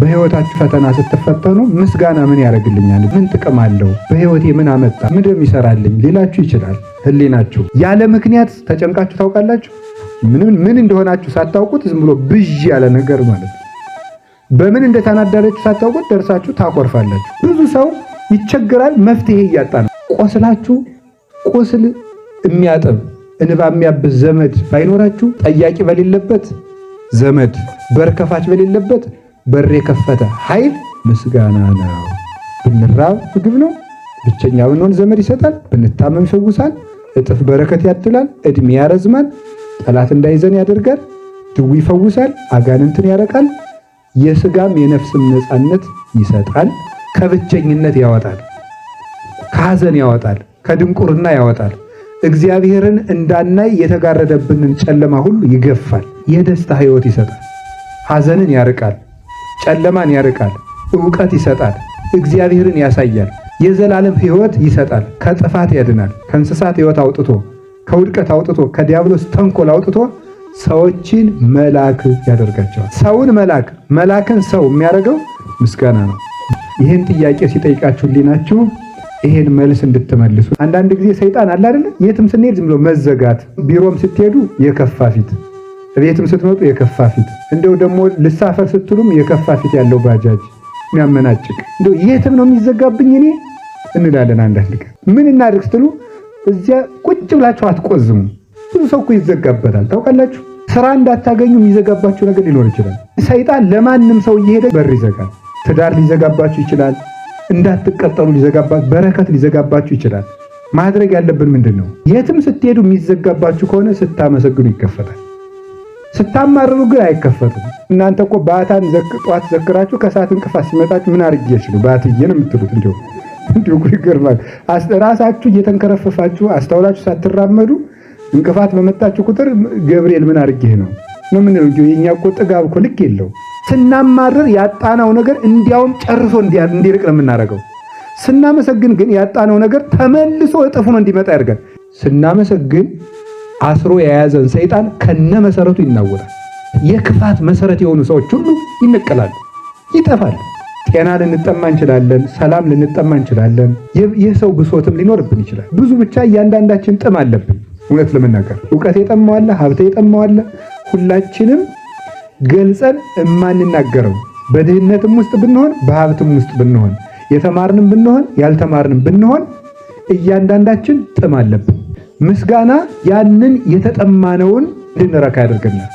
በህይወታችሁ ፈተና ስትፈተኑ ምስጋና ምን ያደርግልኛል? ምን ጥቅም አለው? በህይወቴ ምን አመጣ? ምንድን ይሰራልኝ? ሊላችሁ ይችላል ህሊናችሁ። ያለ ምክንያት ተጨንቃችሁ ታውቃላችሁ? ምንም ምን እንደሆናችሁ ሳታውቁት ዝም ብሎ ብዥ ያለ ነገር ማለት ነው። በምን እንደተናደዳችሁ ሳታውቁት ደርሳችሁ ታኮርፋላችሁ። ብዙ ሰው ይቸግራል፣ መፍትሄ እያጣ ነው። ቆስላችሁ ቁስል የሚያጥብ እንባ የሚያብስ ዘመድ ባይኖራችሁ፣ ጠያቂ በሌለበት ዘመድ፣ በር ከፋች በሌለበት በር የከፈተ ኃይል ምስጋና ነው። ብንራብ ምግብ ነው። ብቸኛ ብንሆን ዘመድ ይሰጣል። ብንታመም ይፈውሳል። እጥፍ በረከት ያድላል። እድሜ ያረዝማል። ጠላት እንዳይዘን ያደርጋል። ድዊ ይፈውሳል። አጋንንትን ያረቃል። የስጋም የነፍስም ነፃነት ይሰጣል። ከብቸኝነት ያወጣል። ከሐዘን ያወጣል። ከድንቁርና ያወጣል። እግዚአብሔርን እንዳናይ የተጋረደብንን ጨለማ ሁሉ ይገፋል። የደስታ ሕይወት ይሰጣል። ሐዘንን ያርቃል። ጨለማን ያርቃል። ዕውቀት ይሰጣል። እግዚአብሔርን ያሳያል። የዘላለም ሕይወት ይሰጣል። ከጥፋት ያድናል። ከእንስሳት ሕይወት አውጥቶ፣ ከውድቀት አውጥቶ፣ ከዲያብሎስ ተንኮል አውጥቶ ሰዎችን መላክ ያደርጋቸዋል። ሰውን መላክ፣ መላክን ሰው የሚያደርገው ምስጋና ነው። ይህን ጥያቄ ሲጠይቃችሁ ህሊናችሁ ይሄን መልስ እንድትመልሱ። አንዳንድ ጊዜ ሰይጣን አለ አይደለ? የትም ስንሄድ ዝም ብሎ መዘጋት፣ ቢሮም ስትሄዱ የከፋ ፊት፣ ቤትም ስትመጡ የከፋ ፊት፣ እንደው ደግሞ ልሳፈር ስትሉም የከፋ ፊት ያለው ባጃጅ የሚያመናጭቅ፣ እንደው የትም ነው የሚዘጋብኝ እኔ እንላለን። አንዳንድ ቀን ምን እናድርግ ስትሉ እዚያ ቁጭ ብላችሁ አትቆዝሙ። ብዙ ሰው እኮ ይዘጋበታል ታውቃላችሁ። ስራ እንዳታገኙ የሚዘጋባችሁ ነገር ሊኖር ይችላል። ሰይጣን ለማንም ሰው እየሄደ በር ይዘጋል። ትዳር ሊዘጋባችሁ ይችላል። እንዳትቀጠሉ ሊዘጋባችሁ፣ በረከት ሊዘጋባችሁ ይችላል። ማድረግ ያለብን ምንድን ነው? የትም ስትሄዱ የሚዘጋባችሁ ከሆነ ስታመሰግኑ ይከፈታል። ስታማርሩ ግን አይከፈትም። እናንተ እኮ ባታን ጠዋት ዘክራችሁ ከሰዓት እንቅፋት ሲመጣችሁ ምን አድርጌሽ ነው ባትዬ ነው የምትሉት። እንዲሁ እንዲሁ ይገርማል። ራሳችሁ እየተንከረፈፋችሁ አስተውላችሁ ሳትራመዱ እንቅፋት በመጣችሁ ቁጥር ገብርኤል ምን አድርጌህ ነው ነው ምን ነው። የኛ እኮ ጥጋብ እኮ ልክ የለው። ስናማርር ያጣነው ነገር እንዲያውም ጨርሶ እንዲርቅ ነው የምናደርገው። ስናመሰግን ግን ያጣነው ነገር ተመልሶ እጥፍ ሆኖ እንዲመጣ ያደርጋል። ስናመሰግን አስሮ የያዘን ሰይጣን ከነ መሰረቱ ይናወጣል። የክፋት መሰረት የሆኑ ሰዎች ሁሉ ይነቀላሉ፣ ይጠፋል። ጤና ልንጠማ እንችላለን። ሰላም ልንጠማ እንችላለን። የሰው ብሶትም ሊኖርብን ይችላል። ብዙ ብቻ እያንዳንዳችን ጥም አለብን። እውነት ለመናገር እውቀት የጠማዋለ፣ ሀብት የጠማዋለ፣ ሁላችንም ገልጸን የማንናገረው በድህነትም ውስጥ ብንሆን በሀብትም ውስጥ ብንሆን የተማርንም ብንሆን ያልተማርንም ብንሆን እያንዳንዳችን ጥም አለብን። ምስጋና ያንን የተጠማነውን እንድንረካ ያደርገናል።